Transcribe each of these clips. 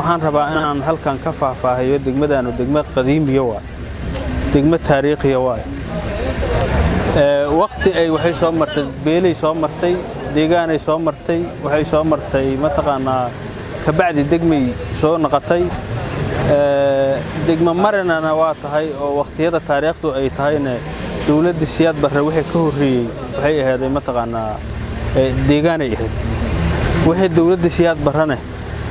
Waxaan rabaa inaan halkan ka faahfaahiyo degmadaanu. Degmo qadiimiya waay, degmo taariikhiya waay. Wakhti ay waxay soo martay, beelay soo martay, deegaanay soo martay, waxay soo martay mataqaanaa, kabacdi degmay soo noqotay. Degmo marinana waa tahay oo wakhtiyada taariikhdu ay tahayna dowladda Siyaad Barre wixii ka horreeyey waxay ahaaday mataqaanaa deegaanay ahayd. Wixii dowladda Siyaad Barrene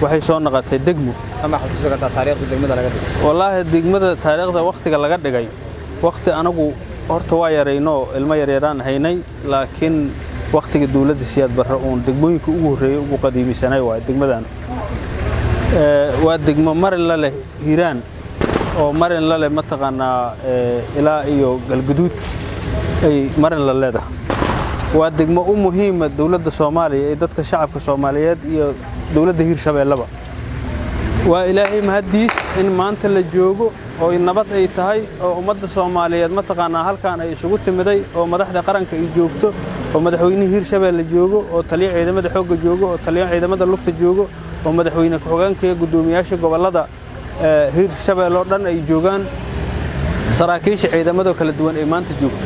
waxay soo noqotay degmo. Ama xasuusan kartaa taariikhda degmada laga dhigay? Wallaahi, degmada taariikhda wakhtiga laga dhigay, wakhti anagu horta waa yaraynoo ilmo yaryaraan haynay, laakiin wakhtiga dowladda Siyaad Barre uun degmooyinka ugu horreeyey, ugu qadiimisanay waay degmadan. Waa degmo marin la leh Hiiraan oo marin la leh mataqaanaa ilaa iyo Galguduud ay marin la leedahay. Waa degmo u muhiima dowladda Soomaaliya iyo dadka shacabka Soomaaliyeed iyo dowladda Hiirshabeelleba. Waa Ilaahay mahaddiis in maanta la joogo oo nabad ay tahay oo ummadda Soomaaliyeed mataqaanaa halkan ay isugu timiday oo madaxda qaranka ay joogto oo madaxweynihii Hiirshabeelle joogo oo taliya ciidamada xoogga joogo oo taliya ciidamada lugta joogo oo madaxweyne ku-xigeenka iyo guddoomiyaasha gobollada Hiirshabeelle oo dhan ay joogaan, saraakiisha ciidamada kala duwan ay maanta joogto.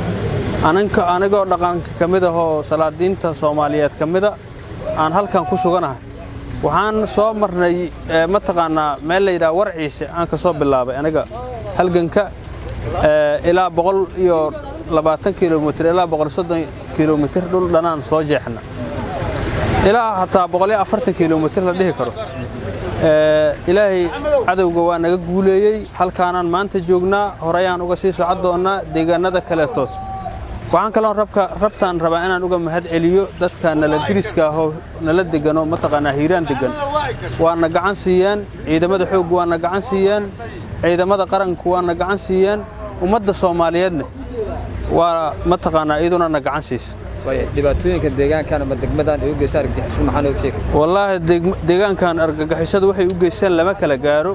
Ananka anigoo dhaqanka ka mid ahoo salaadiinta Soomaaliyeed ka mida aan halkan ku suganahay. Waxaan soo marnay mataqaanaa meel la yidhaha Warciise aan ka soo bilaabay aniga halganka, ilaa 120 kilomitir ilaa 130 kilomitir dhul dhanaan soo jeexna, ilaa hataa 140 kilomitir la dhihi karo. Ilaahay cadowga waa naga guuleeyey. Halkaanaan maanta joognaa, horeyaan uga sii socon doonnaa deegaanada kaleetood. Waxaan kaloo rabtaan rabaa inaan uga mahad celiyo dadka nala diriska ahoo nala deganoo mataqaanaa Hiiraan degan. Waana gacan siiyeen ciidamada xoogga, waana gacan siiyeen ciidamada qaranku, waana gacan siiyeen ummadda Soomaaliyeedna, waa mataqaanaa iyaduna na gacan siisa. Dhibaatooyinka deegaankan ama degmadan ay u geystaan argagixisada maxaa nooga sheegi kartaa? Wallaahi, deegaankan argagixisadu waxay u geysteen lama kala gaaro.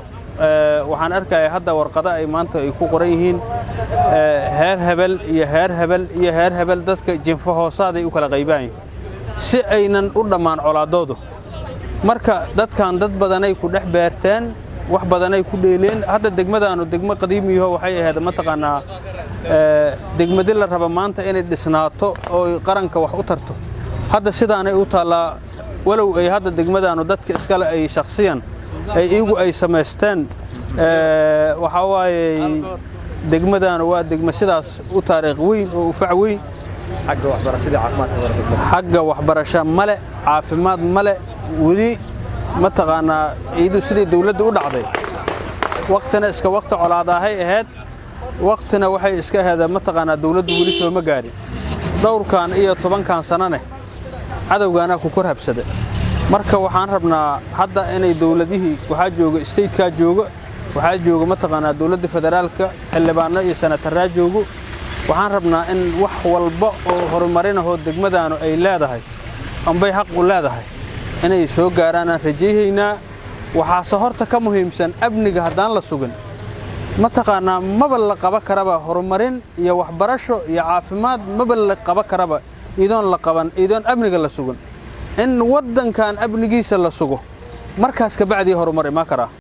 Waxaan arkayaa hadda warqado ay maanta ay ku qoran yihiin heer hebel iyo heer hebel iyo heer hebel, dadka jinfo hoosaaday u kala qaybaan yihiin si aynan u dhammaan colaadoodu. Marka dadkan dad badanay ku dhex beerteen, wax badanay ku dheeleen. Hadda degmadaanu degmo qadiimiyaho waxay ahayd mataqaanaa degmadi la raba maanta inay dhisnaato oo qaranka wax u tarto. Hadda sidaanay u taallaa, walow ay hadda degmadaanu dadka iskale ay shakhsiyan ay iyagu ay samaysteen. Waxaa waaye degmadaanu waa degmo sidaas u taariikh weyn oo u fac weyn. Xagga waxbarashada, caafimaadka hore degmada? Xagga waxbarasho male, caafimaad male. Weli mataqaanaa iyadu sidii dawladda u dhacday, waktina iska wakti colaadaahay ahayd, waktina waxay iska ahayd mataqaanaa dawladdu weli sooma gaarin. Dhowrkan iyo tobankan sanane cadowgaana ku kor habsada. Marka waxaan rabnaa hadda inay dawladihii waxaa jooga, statekaa jooga, waxaa jooga mataqaanaa dawladda federaalka, xildhibaano iyo senataraa joogo. Waxaan rabnaa in wax walba oo horumarinahoo degmadaanu ay leedahay ambay xaq u leedahay inay soo gaaraanaan rajayhaynaa. Waxaase horta ka muhiimsan amniga. Haddaan la sugin mataqaanaa maba la qaba karaba horumarin iyo waxbarasho iyo caafimaad, maba la qaba karaba iyadoon la qaban, iyadoon amniga la sugin. In waddankan amnigiisa la sugo, markaas kabacdii horumar imaan karaa.